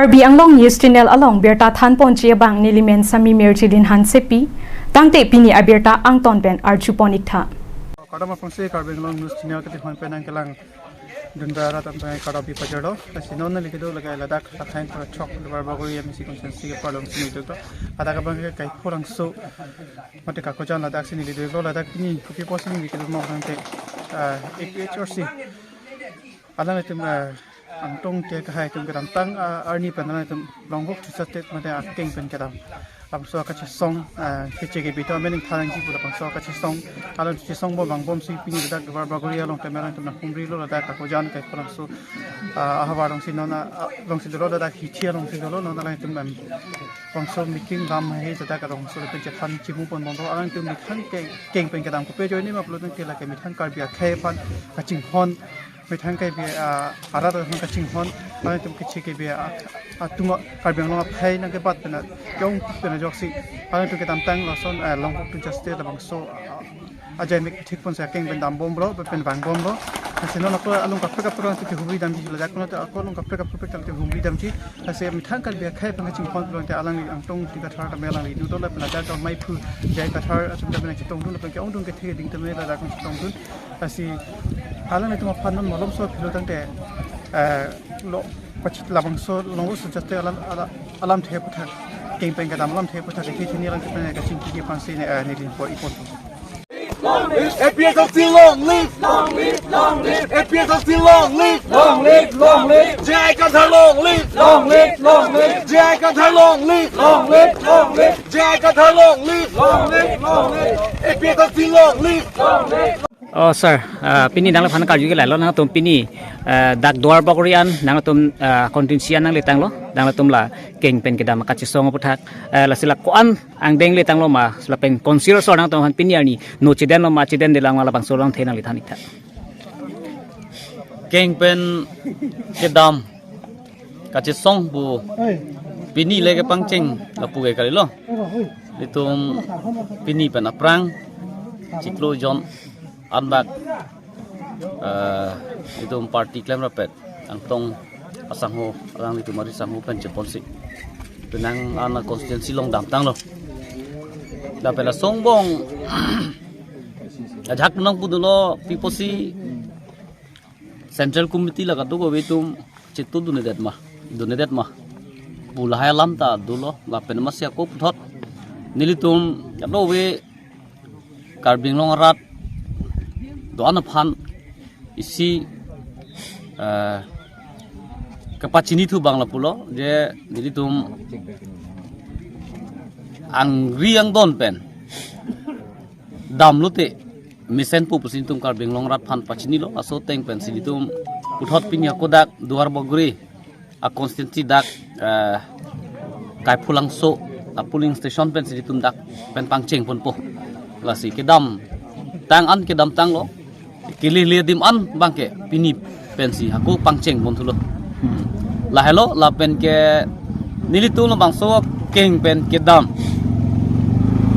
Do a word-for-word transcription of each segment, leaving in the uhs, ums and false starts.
Karbi Anglong News Channel along birta thanponji abang nelimen Sami Mirjilin Hansepi, tangte pini abirta angton pen arjupon iktha. Kardom aphrangsi Karbi Anglong News Channel ketihon pen nangkelang dunra rat amtang kardom pajirlo. Lasi non neli kedo lake ladak Lakhang Parachok Duarbagori M A C constituency ke parlong sini itu to. Ladak abang ke Kaipholangso mate Kakojan ladak sini lido lo. Ladak pini kopi apotsi neli kedo mo tangte, ah, A P H R C alanglitum, ah, angtong ke kahai atum kedamtang, ah, arni pen alanglitum Longvok Tucha State mate akeng pen kedam. Labangso kachesong, ah, keche kebi to amening thanji pu labangso kachesong. Alang chesongbom vangbomsi pini ladak Duarbagori along tame alanglitum nangkhumrilo ladak Kakojan Kaipholangso, ah, ahavar alongsi non, ah, alongsi dolo ladak Hithi alongsi dolo non alanglitum, em, bangso meeting lam hai ladak alongso lapen chethan chimu ponbomlo. Alanglitum methang ke keng pen kedam kopi ajoine ma pulo tangte lake methang Karbi akhei aphan kachinghon, methang Karbi, ah, arat aphan kachinghon, alanglitum keche kebi, ah, atum Karbi Anglong aphai nangkebat pen a-, kejong pen ajoksi alanglitum kedamtang lason, ah, Longvok Tucha State labangso, ah, ajai mek thik ponsi akeng pen dambomlo, pen vangbomlo. Lasi non ako along kaprek kaprek alanglitum kehumri damji ladak, non ako along kaprek kaprek alanglitum humri damji. Lasi methang Karbi akhei aphan kachinghon pulo tangte alangli angtong Ding Kathar tame alangli dun dolo lapen ladak Maiphu J I Kathar atum tame nangchetongdun lapen ke-ongdung kethe ding tame ladak nangchetongdun. Lasi alanglitum aphan non malomso philo tangte, eh, lo pachit labangso Longvok Tucha State alam, ala-, alamthe aputhak, keng pen kedam alamthe aputhak, ke thini alam kepen kachingki aphansi ne, eh, neli po ipon. A P H L C long live! Long live, long live! A P H L C long live! Long live, long live! J I Kathar long live! Long live, long live! J I Kathar long live! Long live, long live! J I Kathar long live! Long live, long live! A P H L C long live! Long live! Oh, sir, ah, pini nangliphan karju ke lahelo, nangtum pini, ah, dak Duarbagori an nangtum, ah, constituency an nanglitanglo, nangtum la keng pen kedam kachesong aputhak, ah, lasi la ko-an angdeng litanglo ma, lapen konsir sor nangtum aphan pini arni no chedenlo ma, chedendelang ma, labangso alamthe nangli than iktha. Keng pen kedam kachesong pu pini le kepangcheng lapu ke kalilo. Itum pini pen aphrang chiklo jon anbak, eh, itum party klemrapet angtong asangho, alanglitum ari sangho pen cheponsi penang ana constituency along damtanglo. Lapen asongbong ajak nang pudunlo, pi apotsi Central Committee la kadokave atum chetudundedet ma, dundedet ma pu lahai alam ta dolo, lapen masi ako puthot nelitum kadokave Karbi Anglong arat do-an aphan isi, eh, kapachinithu abang lapulo je nelitum angri angdon pen damlote mesenpo pusi nelitum Karbi Anglong arat aphan pachinilo, laso ateng pensi nelitum puthot pini ako dak Duarbagori a constituency dak, eh, Kaipholangso a polling station pensi nelitum dak pen pangcheng ponpo. Lasi kedamtang an kedamtanglo, kelele adim an abangke pini pensi ako pangcheng ponthulo. Lahelo lapen ke nelitum labangso keng pen kedam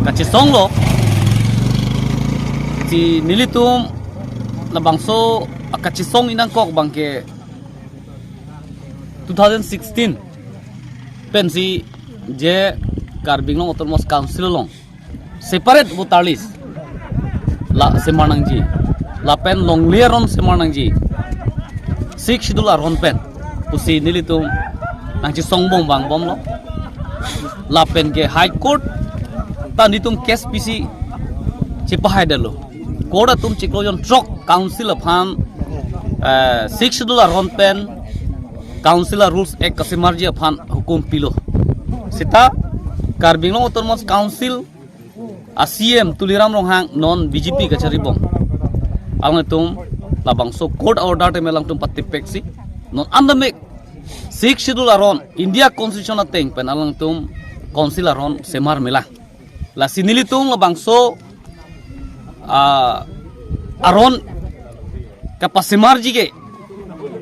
kachesonglo. Si nelitum labangso kachesong inangkok abangke two thousand sixteen pensi je Karbi Anglong Autonomous Council along separate voter list la semar nangji, lapen longle aron semar nangji, Sixth Schedule aron pen pusi nelitum nangchesongbom vangbomlo. Lapen ke High Court ta nelitum case pisi chepahaidetlo. Court atum chiklo jon throk council aphan, eh, Sixth Schedule aron pen Council a Rules Act kasemarji aphan hukum pilo. Seta Karbi Anglong Autonomous Council a C M Tuliram Ronghang non B J P kacharibom. Alangtum labangso court order tame alangtum patipeksi non andamek Sixth Schedule aron India Constitution ateng pen alangtum council aron semar melang. Lasi nelitum labangso, ah, aron kapasemarji ke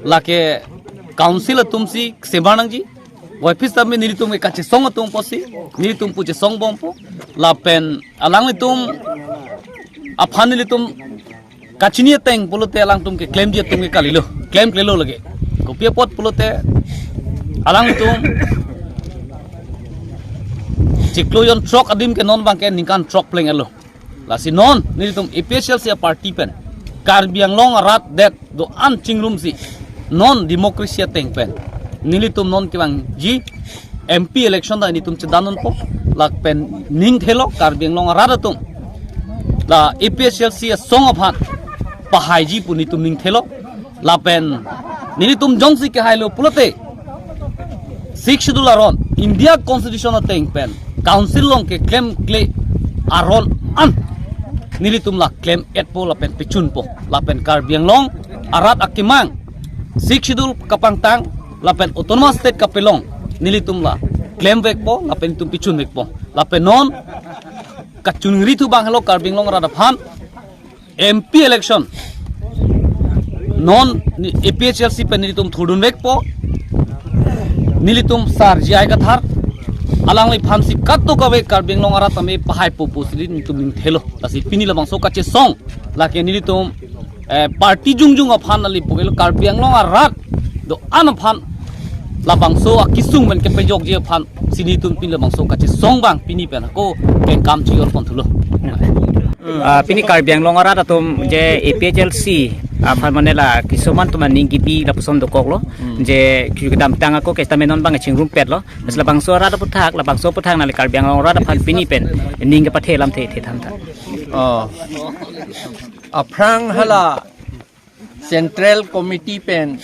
lake council atumsi semar nangji. Wai pis tame nelitum ke kachesong atum apotsi nelitum pu chesongbompo. Lapen alanglitum aphan nelitum kachini ateng pulote alangtum keklemji atum ke kalilo, klemklelo lake. Kopi apot pulote Alanglitum chiklo jon throk adim ke non abang ke ningkan throk pleng elo. Lasi non nelitum A P H L C a-party pen Karbi Anglong arat det do-an chingrumsi non democracy ateng pen nelitum non kevangji M P election ta nelitum chedan unpo. Lapen ning thelo Karbi Anglong arat atum la A P H L C asong aphan pahaiji pu nelitum ning thelo. Lapen nelitum jongsi kehailo pulote Sixth Schedule aron, India Constitution ateng pen Council along keklemkle aron an nelitum la klem-etpo lapen pechunpo. Lapen Karbi Anglong arat akemang Sixth Schedule kapangtang lapen Autonomous State kapelong nelitum la klemvekpo lapen nelitum pechunvekpo. Lapen non kachingri thu abang helo Karbi Anglong arat aphan M P election non ni A P H L C pen nelitum thurdunvekpo. Nelitum Sar J I Kathar alangliphansi kato kave Karbi Anglong arat tame pahaipo pusi nelitum ning thelo. Lasi pini labangso kachesong lake nelitum, eh, party jongjong aphan ali pugelo Karbi Anglong arat do-an aphan labangso akesung pen kepejokji aphansi nelitum pini labangso kachesong abang pini pen ako kengkam chiyor pon thulo. Ah, pini Karbi Anglong arat atum je A P H L C aphan mane la kisuman atum aning kipi lapuson dokoklo. Hmm. Je kedamtang ako kestamenon abang chingrumpetlo. Mas labangso arat aputhak, labangso aputhak nali Karbi Anglong arat aphan pini pen ning kepathe alamthe the than tha. Oh. Aphrang hala Central Committee pen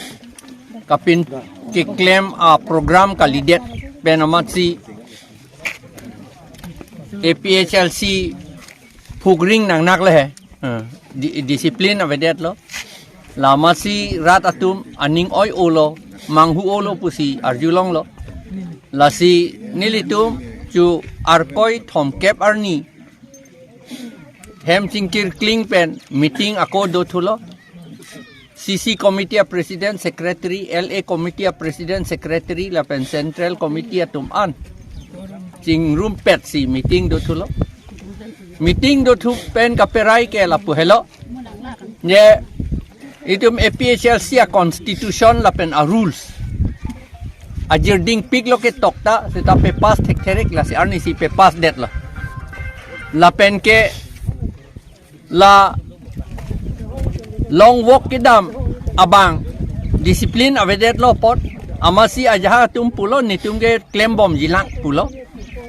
kapin keklem a-program kalidet pen amatsi A P H L C phugring nangnak le he. Eh, di-, discipline avedetlo. La amatsi rat atum aning oi-olo, manghu-olo pusi arjulonglo. Lasi nelitum chu Arkoi thomkep arni hem chingkir kling pen meeting ako dothulo. C C committee a-president secretary, L A committee a-president secretary lapen central committee atum an chingrumpetsi meeting dothulo. Meeting dothu pen kaperai ke lapu helo. Ne itum A P H L C a-constitution lapen a-rules ajirding piklo ke tokta seta pepass thektherik, lasi arnisi pepass detlo. Lapen ke la long walk kedam abang discipline avedetlo apot amatsi ajahak atum pulo netum ke klembomjilang pulo.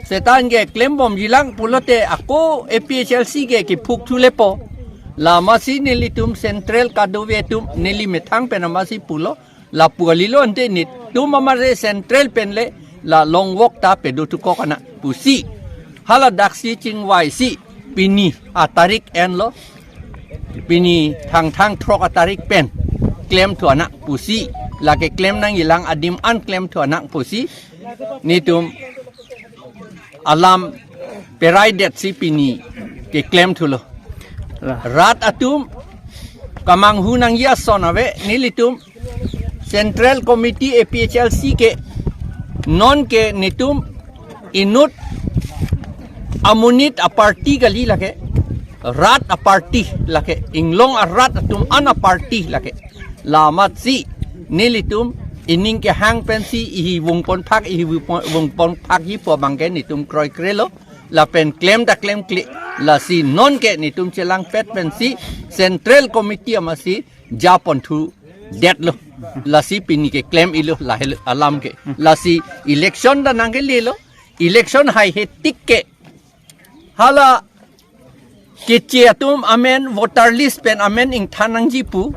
Seta anke klembomjilang pulote ako A P H L C ke kiphuk thulepo. La amatsi nelitum central kadokave atum neli methang pen amatsi pulo. Lapu kalilo ante netum amatsi central pen le la long walk ta pedothukok anak pusi. Hala daksi chingvaisi pini atarik enlo. Pini thangthang throk atarik pen klemthu anak pusi. Lake klem nangjilang adim an klemthu anak pusi. Netum alam perai detsi pini keklemthulo. Lah. Rat atum kamanghu nangji ason ave nelitum Central Committee A P H L C ke non ke netum inut amonit a-party kali lake, rat a-party lake, inglong arat atum an a-party lake. La amatsi nelitum ining kehang pensi ihi vungponphak, ihi vungpon-, vungponphakji pu abang ke netum kroikrelo. Lapen klem ta klemkle. Lasi non ke netum chelangpet pensi Central Committee amatsi japonthu detlo. Lasi pini keklem-ilo lahelo alam ke. Lasi election ta nangkelelo. Election haihe tik ke hala keche atum amen voter list pen amen ingthan nangji pu,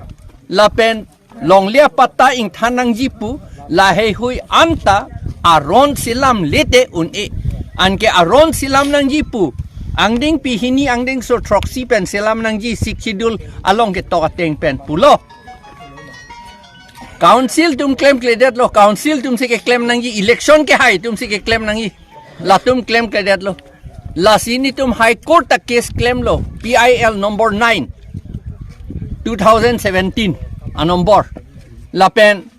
lapen longle apatta ingthan nangji pu, laheihui anta aron selamle te un-e. Anke aron selam nangji pu, angdeng pehini angdengso throksi pen selam nangji Sixth Schedule along ketok ateng pen pulo. Council atum klemkledetlo, council atumsi keklem nangji, election kehai atumsi keklem nangji. Latum klemkledetlo. Lasi netum High Court ta case klemlo, P I L number nine, two thousand seventeen a-number. Lapen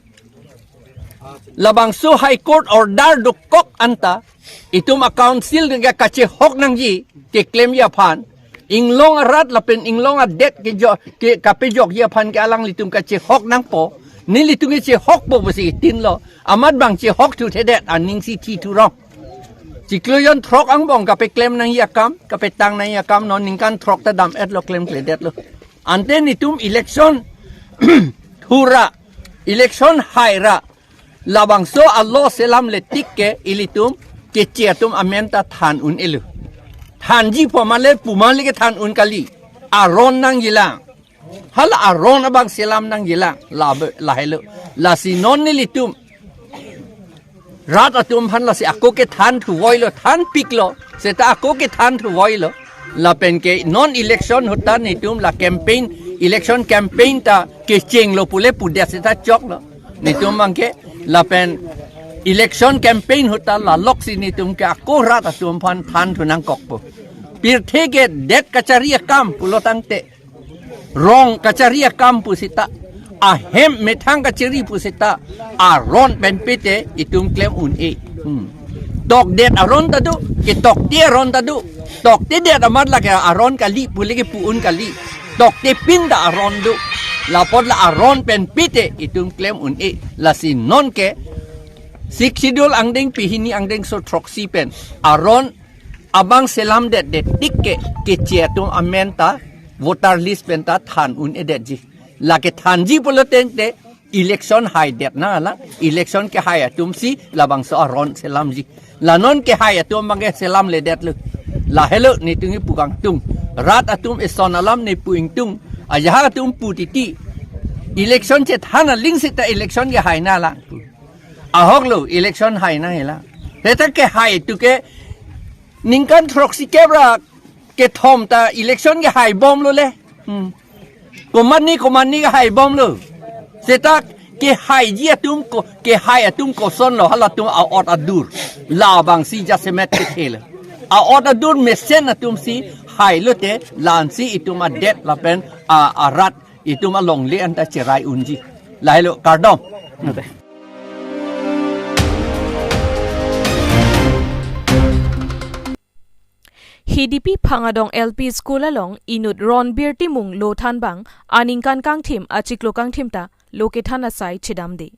labangso High Court order dokok anta itum a-council ke kachehok nangji keklemji aphan, inglong arat lapen inglong adet kejo-, ke kapejokji aphan ke alanglitum kachehok nangpo. Nelitum ke chehokpo pusi itin lo. Amat bang chehok thuthedet aning si thi thurong. Chiklo jon throk angbong kapeklem nangji akam, kapetang nangji akam non ningkan throk ta dam-et lo, klemkledet lo. Ante netum election thura, election haira, labangso a-law selamle tik ke ilitum keche atum amen ta than un-elo. Thanji pu male pu male kethan un kali. Aron nangjilang. Hala aron abang selam nangjilang. La be, lahelo. Lasi non nelitum rat atum aphan lasi ako kethan thuvoilo, thanpiklo. Seta ako kethan thuvoilo. Lapen ke non election ahut ta netum la campaign, election campaign ta kechenglo pule pudet seta choklo. Netum abang ke lapen election campaign ahut ta laloksi netum ke ako rat atum aphan than thu nangkokpo. Pirthe ke det kachari akam pulo tangte, rong kachari akam pu seta, ahem methang kachari pu seta, aron penpe te itum klem un-e. Hmm. Tokdet aron ta do, ketokte aron ta do. Toktedet amat lake aron kali pule kepu un kali. Toktepin ta aron do. Lapot la aron penpe te itum klem un-e. Lasi non ke Sixth Schedule angdeng pehini angdengso throksi pen aron abang selamdetdet tik ke keche atum amen ta voter list pen ta than un-edetji. Lake thanji pulo tangte election haidet nanglang, election kehai atum si labangso aron selamji. La non kehai atum abang ke selamledetlo. Lahelo netum kepu kangtung. Rat atum eson alam nepu ingtung. Ajahak atum pu titi. Election chethan aling seta election kehai nanglang. Ahoklo election hai nanglang. Seta kehai atum ke ningkan throksi kep ra kethom ta election kehai bomlo le. Hmm. Komatne komatne kehai bomlo. Seta kehaiji atum ko, kehai atum kosonlo, halatum a-ot adur. Labang si jasemet kethelo. A-ot adur mesen atum si hailo te la-an si itum adet lapen a, arat itum alongle anta cherai unji. Lahelo, kardom. Hidipi Phangadong L P School along inut Ronbir Timung lo than abang aningkan kangthim achiklo kangthim ta lo kethan asai chedamde.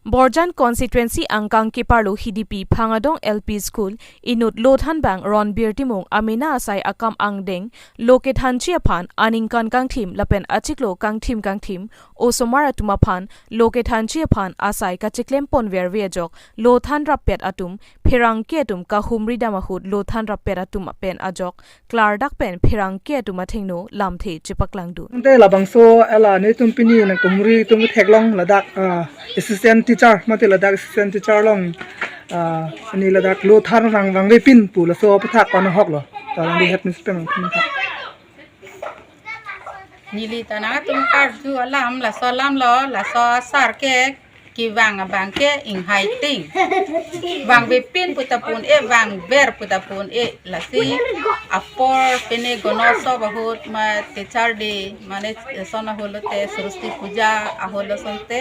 Borjan constituency angkang keparlo Hidipi Phangadong L P School inut lo than abang Ronbir Timung amena asai akam angdeng lo kethanji aphan aningkan kangthim lapen achiklo kangthim kangthim osomar atum aphan lo kethanji aphan asai kachiklem ponverve ajok lo than rappet atum pherangke atum kahumri dam ahut lo than rappet atum pen ajok klardak pen pherangke atum athengno lamthe chepaklangdun. Ante labangso ela netum pini nangkehumri atum theklong ladak, ah, assistant teacher, mate ladak assistant teacher along, ah, ne ladak lo than vang vangvepin pu laso aputhak ko-an ahoklo. Ta alangli headmistress pen nangthan thak. Neli ta nangtum karju alam, laso alamlo, laso sar ke kevang abang ke inghai ting. Vangvepin pu ta pon-e, vangver pu ta pon-e, lasi apor pine gonosop ahut ma Teacher Day, mane son ahut lote Saraswati Puja ahut lo asonte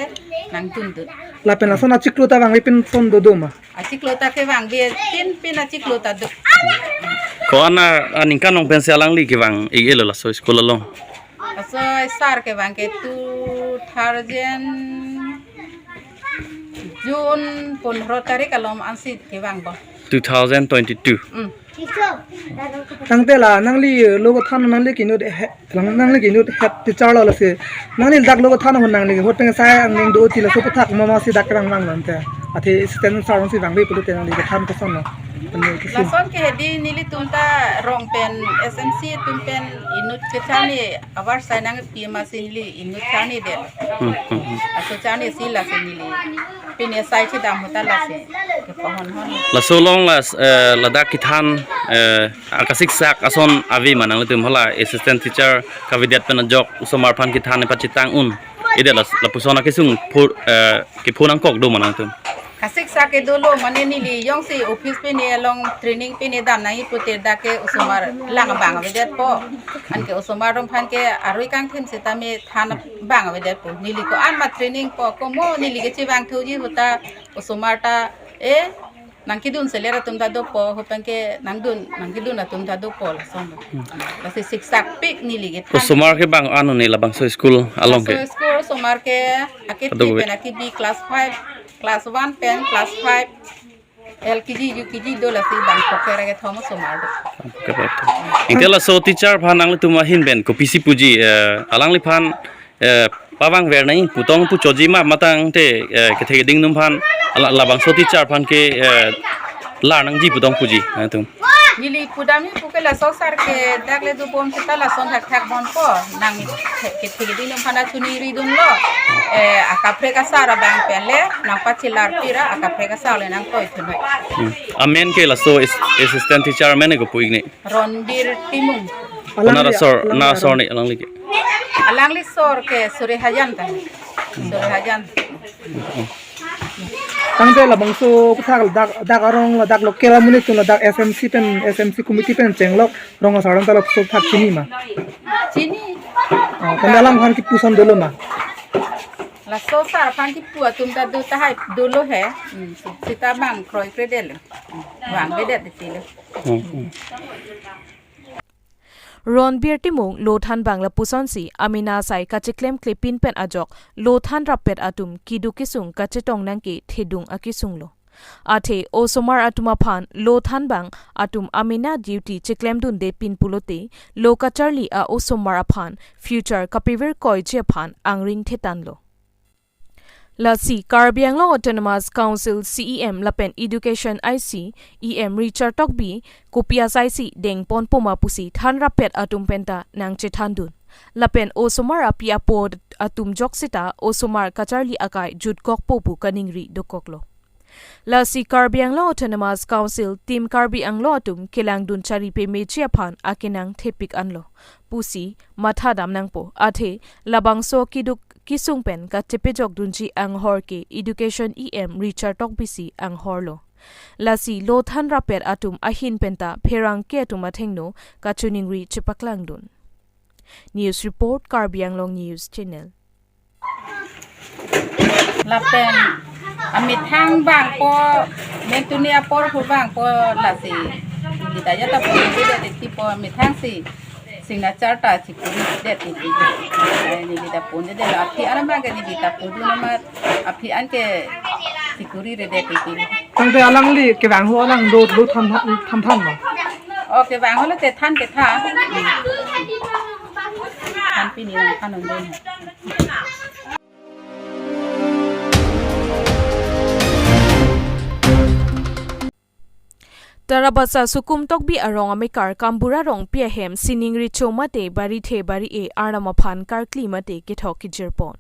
nangdundun. Lapen lason achiklo ta vangvepin ason dodo ma? Achiklo ta kevangvepin pin achiklo ta do. Ko-an aningkan nong pensi alangli kevang-ik-elo laso school along? Laso sar kevang ke two thousand June pondro tarik along ansi kevang bo. Two thousand twenty-two. Mm. Tangte la nangli lo kethan nangli ke inut he, nangli ke inut head teacher lo lasi. Nangli dak lo kethan ahut nangli ahut pen asai angdeng do ti laso aputhak mama si dak rang vanglo ante. Athe assistant sir si vangve pulote nangli kethan kosonlo? Nangli kisi. Lason ke hedi nelitum ta rong pen S M C atum pen inut kecharni avarsai nangpi amatsi neli inut charnidet. Hmm, hmm, hmm. Laso charni si lasi neli pine asai chedam ahut ta lasi kepahonhon. Laso along la, eh, ladak kethan, eh, akasiksak ason ave ma nanglitum, hala assistant teacher kavedet pen ajok osomar aphan kethan pachethang un-edet la, lapuson akesung phu, eh, kephu nangkok do ma nangtum? Kasiksak ke dolo, mane neli jongsi office pine along training pine dam nangji pute dak ke osomar lang abang avedetpo. Anke osomar atum aphan ke arui kangthim sitame than abang avedetpo. Neli ko-an ma training po, komo neli kechevang thuji ahut ta osomar ta, eh, Nangkedun seler atum ta dopo, hopeng ke nangdun, nangkedun atum ta dopo lason. Hmm. Lasi siksak pik neli ke than. Osomar ke bang-an un-e labangso school along ke? Laso school osomar ke akethe Ado be. pen akebi class five, class one pen class five, L K G, U K G do, lasi bang poker ke thom osomar do. Poker ke thom. Ingke laso teacher aphan nanglitum ahin pen kopisi puji, eh, alangliphan, eh, pavangver nangji pu tong pu choji ma, matang te, eh, kethe keding atum aphan, ala, labangso teacher aphan ke, eh, lar nangji pu tong puji, eh, atum. Neli pudamji pu ke laso sar ke dak le dobom seta lason thakthak bompo, nang kethe keding atum aphan chuningri dunlo, eh, akaprek asar abang pen le nangpachelar pira, akaprek asar le nangtoi thunoi. Hmm. Amen ke laso is-, assistant teacher amen ke kopi-ik ne? Ronbir Timung. Alang Nara li-, sor, alang nara li sor arong. Ne alangli ke? Alangli sor ke Sore Hajan ta. Sore Hajan. Tangte labangso aputhak ladak, dak arong ladak local amonit atum ladak S M C pen, S M C committee pen chenglok rong asar atum ta lapuson thak chini ma? Chini. Ah, tangte alangphan kipu ason dolo ma? Laso sar aphan kipu atum ta do tahai dolo he. Hmm, seta bang kroikre detlo. Hmm, bang bedet detlo. Hmm, hmm. Ronbir Timung lo thanbang lapusonsi amena asai kacheklemklepin pen ajok lo than rappet atum keduk kesung kachetong nangkethedung akesung lo. Athe osomar atum aphan lo thanbang atum amena duty cheklemdundepin pulote lo kacharli a-osomar aphan future kapevirkoiji aphan angring thetanlo. Lasi Karbi Anglong Autonomous Council C E M lapen Education I C E M Richard Tokbi kopi asaisi dengponpo ma pusi than rappet atum penta nangchethandun. Lapen osomar api apo atum jok seta osomar kacharli akai jutkokpo pu kaningri dokoklo. Lasi Karbi Anglong Autonomous Council Team Karbi Anglong atum kelangdun chari pemeji aphan akenang thepik anlo pusi mathadam nangpo. Athe labangso keduk kesung pen kachepejokdunji anghor ke Education E M Richard Tokbisi anghor lo. Lasi lo than rappet atum ahin penta pherangke atum athengno kachoningri chepaklangdun. News report, Karbi Anglong News Channel. Lapen amethang bangpo, mentuni apor pu bangpo lasi. Kita ya ta pun dia titi po amethang si. Signature ta chikuri det titi. Neli ta pun dia la aphi an abang ke neli ta pun nama aphi an ke chikuri redet titi. Tangte alangli kevang ho alang do, do than, than, than ma? Oh, kevang ho lo te than ke than. Than pini nang than un-e. Tarabasa Sukum Tokbi arong amekar Kambura Rongpi ahem sining recho mate barithe bari-e arnam aphan karkli mate kethok kejirpon.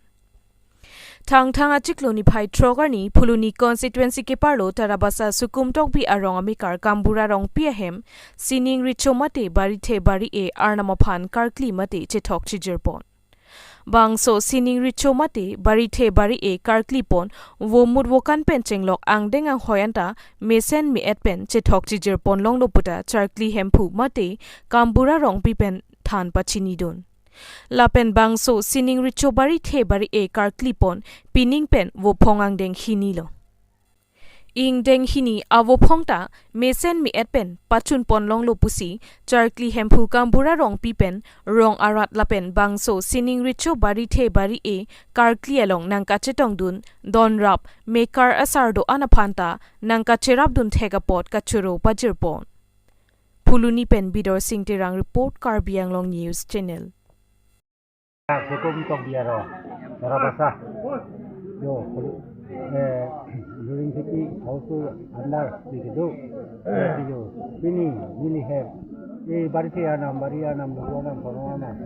Thangthang achiklo niphai throk arni Phuloni constituency keparlo Tarabasa Sukum Tokbi arong amekar Kambura Rongpi ahem sining recho mate barithe bari-e arnam aphan karkli mate chethok chejirpon. Bangso sining recho mate barithe bari-e karklipon vomut vokan pen chenglok angdeng anghoi anta mesen me-et pen chethok chejirpon longlo puta Charkli Hemphu mate Kambura Rongpi pen than pachinidun. Lapen bangso sining recho barithe bari-e karklipon pining pen vophong angdeng hinilo. Ingdeng hini avophong ta mesen me-et pen pachunpon longlo pusi Charkli Hemphu Kambura Rongpi pen rong arat lapen bangso sining recho barithe bari-e karkli along nangkachetongdun donrap mekar asar do-an aphan ta nangkacherapdun thek apot kachoro pajirpon. Phuloni pen Bidor Sing Terang report, Karbi Anglong News Channel. Sukum Tokbi arong, Tarabasa. Yo, eh, Luring City, Hausu, Andar, si kedo. Si yo, pini, neli hem. Eh, barithe arnam, bari arnam, lugu arnam, korong arnam.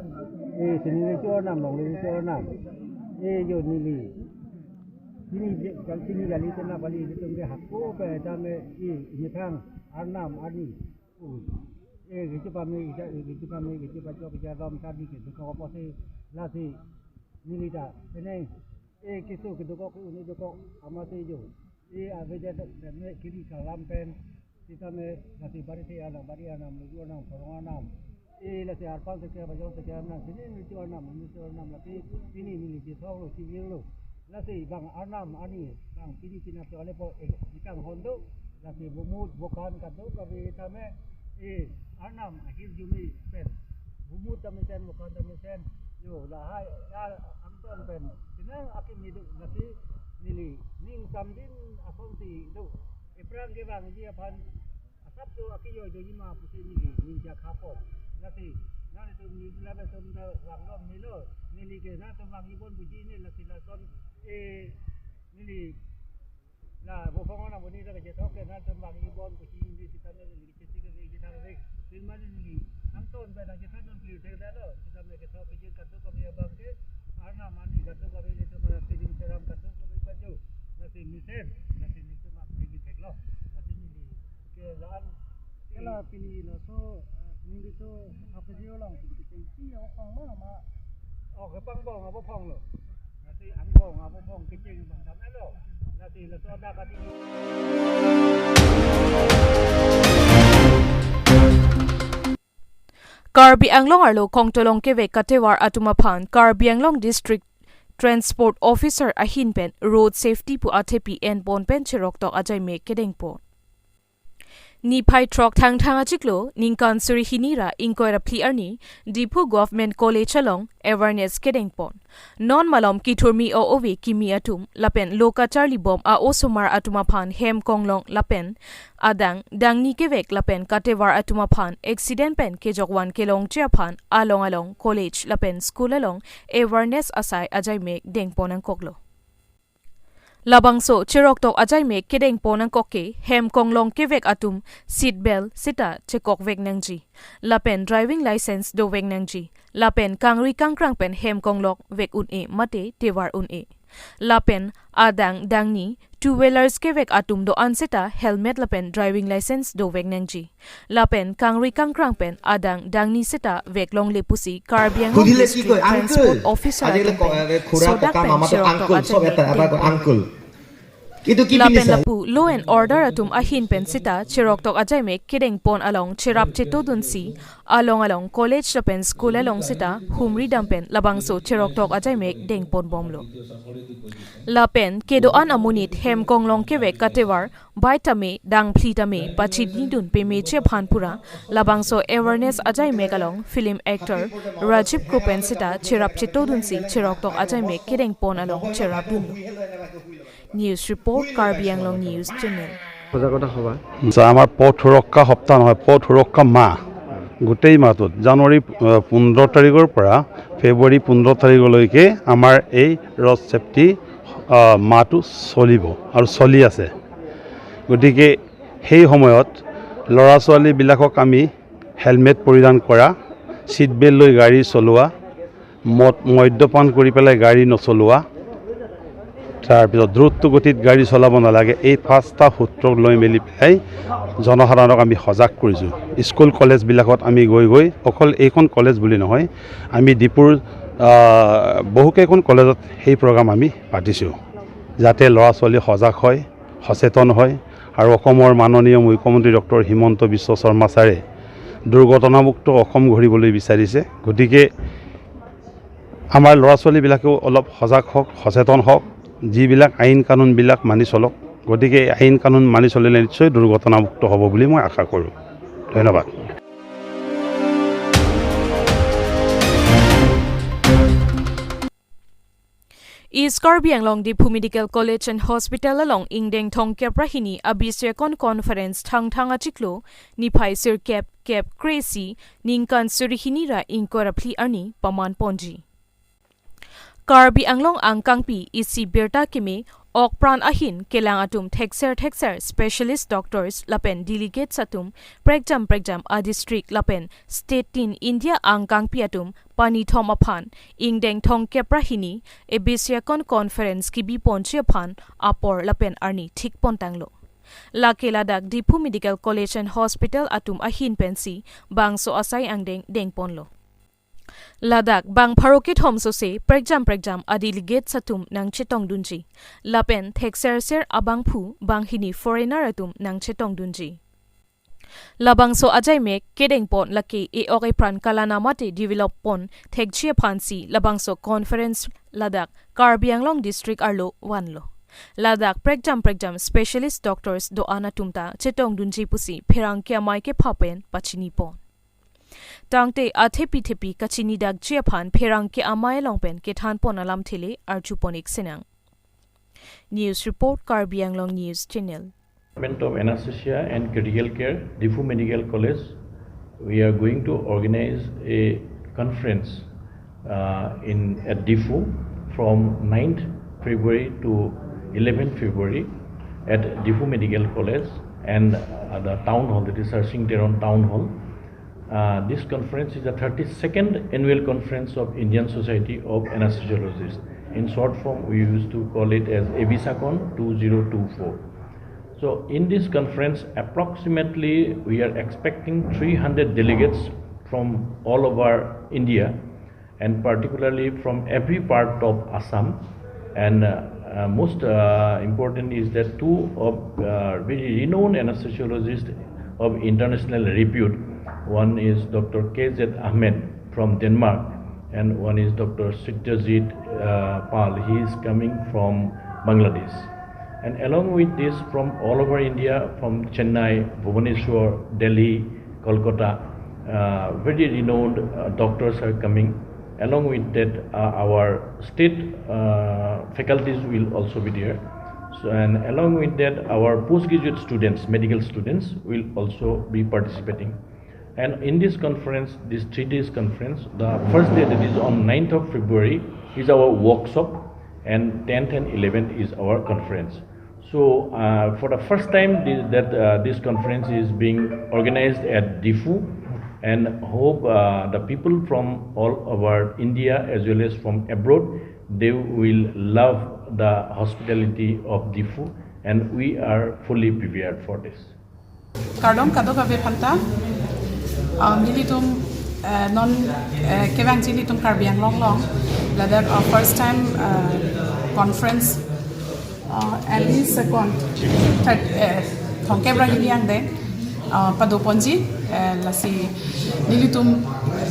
Eh, sining recho arnam, longle recho arnam. Eh, yo, neli. Pini, pini jali tena bali, itum ke hako pe, tame, eh, methang, arnam, arni. Eh, kecho pame, kecho, eh, kecho pame, kecho pachok, kecho dom, kadi kecho kok apotsi, lasi, neli ta, eneng, eh, keso, kedokok, uni dokok, amatsi jo. Eh, aveja dok, dame, kiri kalam pen, sitame, lasi barithe arnam, bari arnam, lugu arnam, korong arnam. Eh, lasi arpan sekia, bajong sekia arnam, sining recho arnam, recho arnam, lasi, pini, neli, chethoklo, chijirlo. Lasi, bang arnam, arni, bang, pini, pina, chole po, eh, ikang hondo, Lasi bumut bokan kadokave tame, eh, Arnam ahirjume pen. Bumut tame sen, bokan tame sen. Yo, lahai, ya, angton pen. Sinang akimi do, lasi neli ning samdin asonsi do. Ephrang kevangji aphan asap do akijoi doji ma pusi neli ning jak hapon. Lasi, nangtum neli labe tum da vangdom nelo, neli ke nangtum vangji bon puji ne lasi lason, eh, neli la bophong na boni ta kachethok ke nangtum vangji bon puji ne sitame neli kachethik ke kachethang ke. Tin mane neli angton pen nangkethang non clear thekdetlo. Sitame kethok kejir kadokave abang ke, Arnam ani kadokave nelitum, ah, kedim seram kadokave pen yo. Lasi mesen, lasi nelitum ak thekji theklo. Lasi neli ke la-an. Ke la pini laso, ah, sining kecho kethok kejir along kechengsi abophong lo ma? Oh, kepangbong abophong lo. Lasi angbong abophong kecheng bang damlo. Lasi laso dak adi. Karbi Anglong arlo kongtolong kevek katevar atum aphan Karbi Anglong District Transport Officer ahin pen road safety pu athepi enpon pen cheroktok ajaimek kedengpon. Niphai throk Thangthang achiklo, ningkan suri hini ra ingkoi ra phli arni, Diphu Government College along awareness kedengpon. Non malom kithurmi o-ove kimi atum lapen lo kacharlibom a-osomar atum aphan hem konglong lapen adang dangni kevek lapen katevar atum aphan accident pen kejokvan kelongji aphan along along college lapen school along awareness asai ajaimek dengpon nangkoklo. Labangso cheroktok ajaimek kedengpon nangkok ke hem konglong kevek atum seat belt sita chekokvek nangji. Lapen driving license dovek nangji. Lapen kangri kangkrang pen hem konglok vek un-e mate tevar un-e. Lapen adang dangni two wheelers kevek atum do-an sita helmet lapen driving license dovek nangji. Lapen kangri kangkrang pen adang dangni sita vek longle pusi Karbi Anglong District Transport Officer atum pen sodak pen cheroktok ajaimek kedengpon. Lapen lapu law and order atum ahin pen sita cheroktok ajaimek kedengpon along cherap chetodunsi along along college lapen school along sita humri dam pen labangso cheroktok ajaimek dengponbomlo. Lapen kedo-an amonit hem konglong kevek katevar bike tame dang phli tame pachinidun pemeche aphan pura labangso awareness ajaimek along film actor Rajiv Kro pen sita cherap chetodunsi cheroktok ajaimek kedengpon along cherapdunlo. News report, Karbi Anglong News Channel. সজাগতা সভা। আচ্ছা, আমাৰ পথ সুৰক্ষা সপ্তাহ নহয়, পথ সুৰক্ষা মাহ। গোটেই মাহটোত, জানুৱাৰী, আহ, পোন্ধৰ তাৰিখৰ পৰা ফেব্ৰুৱাৰী পোন্ধৰ তাৰিখলৈকে আমাৰ এই ৰোড ছেফটি, আহ, মাহটো চলিব আৰু চলি আছে। গতিকে সেই সময়ত ল'ৰা ছোৱালীবিলাকক আমি হেলমেট পৰিধান কৰা, ছিট বেল্ট লৈ গাড়ী চলোৱা, মদ, মদ্যপান কৰি পেলাই গাড়ী নচলোৱা, তাৰপিছত দ্ৰুত গতিত গাড়ী চলাব নালাগে। এই পাঁচটা সূত্ৰক লৈ মেলি পেলাই জনসাধাৰণক আমি সজাগ কৰিছোঁ। স্কুল কলেজবিলাকত আমি গৈ গৈ, অকল এইখন কলেজ বুলি নহয়, আমি ডিপুৰ, আহ, বহুকেইখন কলেজত সেই প্ৰগ্ৰাম আমি পাতিছোঁ, যাতে ল'ৰা ছোৱালী সজাগ হয়, সচেতন হয়। আৰু অসমৰ মাননীয় মুখ্যমন্ত্ৰী ডক্টৰ হিমন্ত বিশ্ব শৰ্মা ছাৰে দুৰ্ঘটনামুক্ত অসম গঢ়িবলৈ বিচাৰিছে। গতিকে আমাৰ ল'ৰা ছোৱালীবিলাকেও অলপ সজাগ হওক, সচেতন হওক, যিবিলাক আইন কানুনবিলাক মানি চলক। গতিকে এই আইন কানুন মানি চলিলে নিশ্চয় দুৰ্ঘটনামুক্ত হ'ব বুলি মই আশা কৰোঁ। ধন্যবাদ। East Karbi Anglong Diphu Medical College and Hospital along ingdeng thongkep ra hini abisi akon conference Thangthang achiklo niphai sirkep kep kre-isi ningkan suri hini ra ingkoi ra phli arni pamanponji. Karbi Anglong angkangpi isi birta keme okpran ahin kelang atum thekser thekser specialist doctors lapen delegates atum prekjam prekjam a district lapen state tin India angkangpi atum panithom aphan ingdeng thongkep ra hini abisi akon conference kebiponji aphan apor lapen arni thikpontanglo. Lake ladak Diphu Medical College and Hospital atum ahin pensi bangso asai angdeng dengponlo. Ladak bang pharo kethom sose prekjam prekjam a delegates atum nangchetongdunji. Lapen thekser ser abangphu banghini foreigner atum nangchetongdunji. Labangso ajaimek kedengpon lake e-ok epran kalana mate develop pon thekji aphansi labangso conference ladak Karbi Anglong district arlo vanlo. Ladak prekjam prekjam specialist doctors do-an atum ta chetongdunji pusi pherangke amei kepha pen pachinipon. Tangte athepi thepi kachinidakji aphan pherangke amei along pen kethanpon alamthe le arjupon-ik sinang. News report, Karbi Anglong News Channel. Department of Anesthesia and Critical Care, Diphu Medical College, we are going to organize a conference, uh, in, at Diphu from ninth February to eleventh February at Diphu Medical College and, uh, the town hall, that is Sarsing Teron Town Hall. Uh, this conference is the thirty-second annual conference of Indian Society of Anesthesiologists. In short form, we used to call it as ABSACON two zero two four. So, in this conference, approximately, we are expecting three hundred delegates from all over India, and particularly from every part of Assam. And, uh, uh, most, uh, important is that two of, uh, very renowned anesthesiologists of international repute. One is Doctor K Z Ahmed from Denmark, and one is Doctor Satyajit, uh, Pal. He is coming from Bangladesh. And along with this, from all over India, from Chennai, Bhubaneswar, Delhi, Kolkata, uh, very renowned, uh, doctors are coming. Along with that, uh, our state, uh, faculties will also be there. So, and along with that, our postgraduate students, medical students, will also be participating. And in this conference, this three days conference, the first day, that is on ninth of February, is our workshop, and tenth and eleventh is our conference. So, uh, for the first time, this, that, uh, this conference is being organized at Diphu, and hope, uh, the people from all over India as well as from abroad, they will love the hospitality of Diphu, and we are fully prepared for this. Kardom kadokave aphanta, ah, nelitum, eh, non, eh, kevangji nelitum Karbi Anglong along, ladak, ah, first time, ah, conference, ah, at least second, third, eh, thomkep ra hini angdeng, ah, padoponji, eh, lasi nelitum,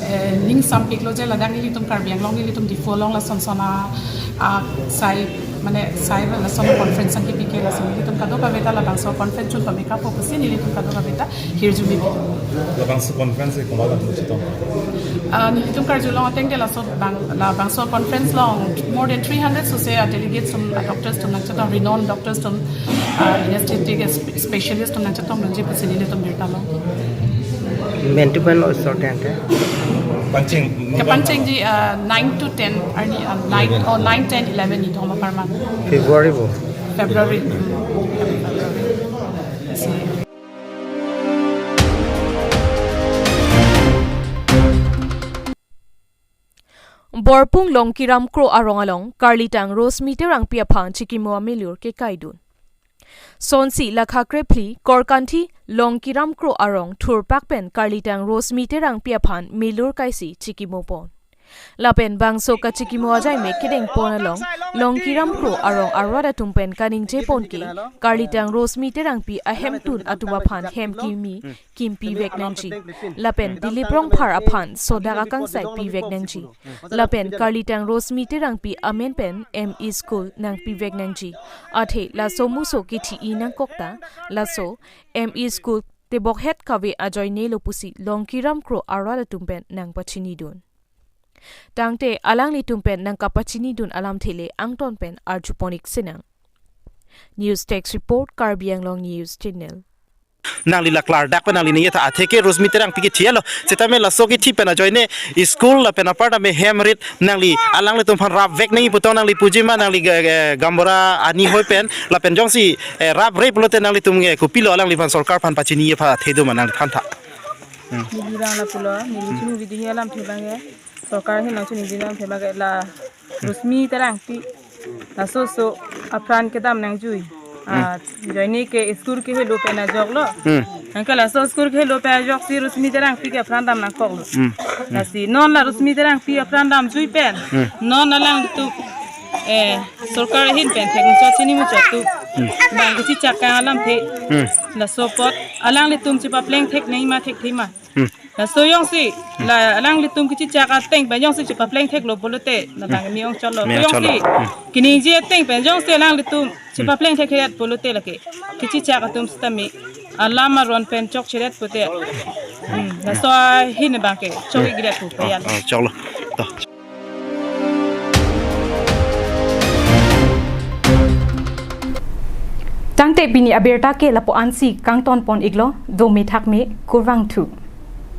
eh, ning sampiklo je ladak nelitum Karbi Anglong, nelitum Diphu along lason son a, ah, sai, mane sai lason conference angki pike, lasi nelitum kadokave ta labangso conference chun pameka po pusi nelitum kadokave ta hirjume pi. Labangso conference ke komat atum chetong? Ah, nelitum karjulong ateng ke laso bang, labangso conference along more than three hundred sose a delegates atum, a doctors atum nangchetong, renowned doctors atum, ah, anesthetic spe-, specialist atum nangchetongdunji pusi nelitum birta long. Mentu pen lo short time te? Pangcheng. Kepangchengji, ah, nine to ten arni, ah, nine, oh, nine, ten, eleven ni thom apharman. February bo? February. Borpung Longkiram Kro arong along, Karlitang Rosmi Terangpi aphan chikimo amelur kekaidun. Sonsi lakha krephli, Korkanthi Longkiram Kro arong thurpak pen Karlitang Rosmi Terangpi aphan melur kaisi chikimopon. Lapen bangso kachikimo ajaime kedengpon along, Longkiram Kro arong arat atum pen kaningjepon ke, Karlitang Rosmi Terangpi ahemtun atum aphan hem kimi, kimpivek nangji. Lapen Dilip Rongphar aphan sodak akangsai pivek nangji. Lapen Karlitang Rosmi Terangpi amen pen M E school nangpivek nangji. Athe laso muso kithi-i nangkok ta, laso M E school tebokhet kave ajoinelo pusi Longkiram Kro arat atum pen nangpachinidun. Tangte alanglitum pen nangkapachinidun alamthe le angton pen arjupon-ik sinang. News Desk Report, Karbi Anglong News Channel. Nangli la klardak pen nangli ningje tha, atheke Rosmi Terangpi kithi lo. Setame laso kithi pen ajoine school lapen apar tame hem rit nangli alanglitum aphan rapvek nangji pu tong nangli puji ma, nangli ga-, ga-, gaonbura ani hoi pen lapen jongsi, eh, raprap pulote nanglitum, eh, kopilo alangliphan sorkar aphan pachini aphan athe do ma nangli than tha. Hmm. Neli abang lapulo, neli chini bidi alamthe abang ke. Sorkar ahin nangchini bidi alamthe abang ke la Rosmi Terangpi. Laso so apran kedam nangjui. Hmm. Ah, ajoine ke school kehelo pen ajoklo. Hmm. Anke laso school kehelo pen ajoksi Rosmi Terangpi ke apran dam nangkoklo. Hmm. Hmm. Lasi non la Rosmi Terangpi apran damjui pen. Hmm. Non alanglitum, eh, sorkar ahin pen thek muchot chini muchot atum. Hmm. Bang kachechak kang alamthe. Hmm. Laso apot alanglitum chepapleng thek nangji ma thekthe ma. Hmm. Laso jongsi, la alanglitum kachechak ateng pen jongsi chepapleng theklo pulote, labang Hmm. mi ongchotlo. Mi ongchotlo. Jongsi, Hmm. kaningje ateng pen jongsi alanglitum Chepapleng thekthedet pulote lake kechechak atum sitame alam aron pen chokchedet pute. Hmm, laso ahin abangke chok-ikdet pu payal. Ah, choklo. To. Tangte pini abirta ke lapu-ansi kangtonpon-iklo, dome thakme, kurvangthu.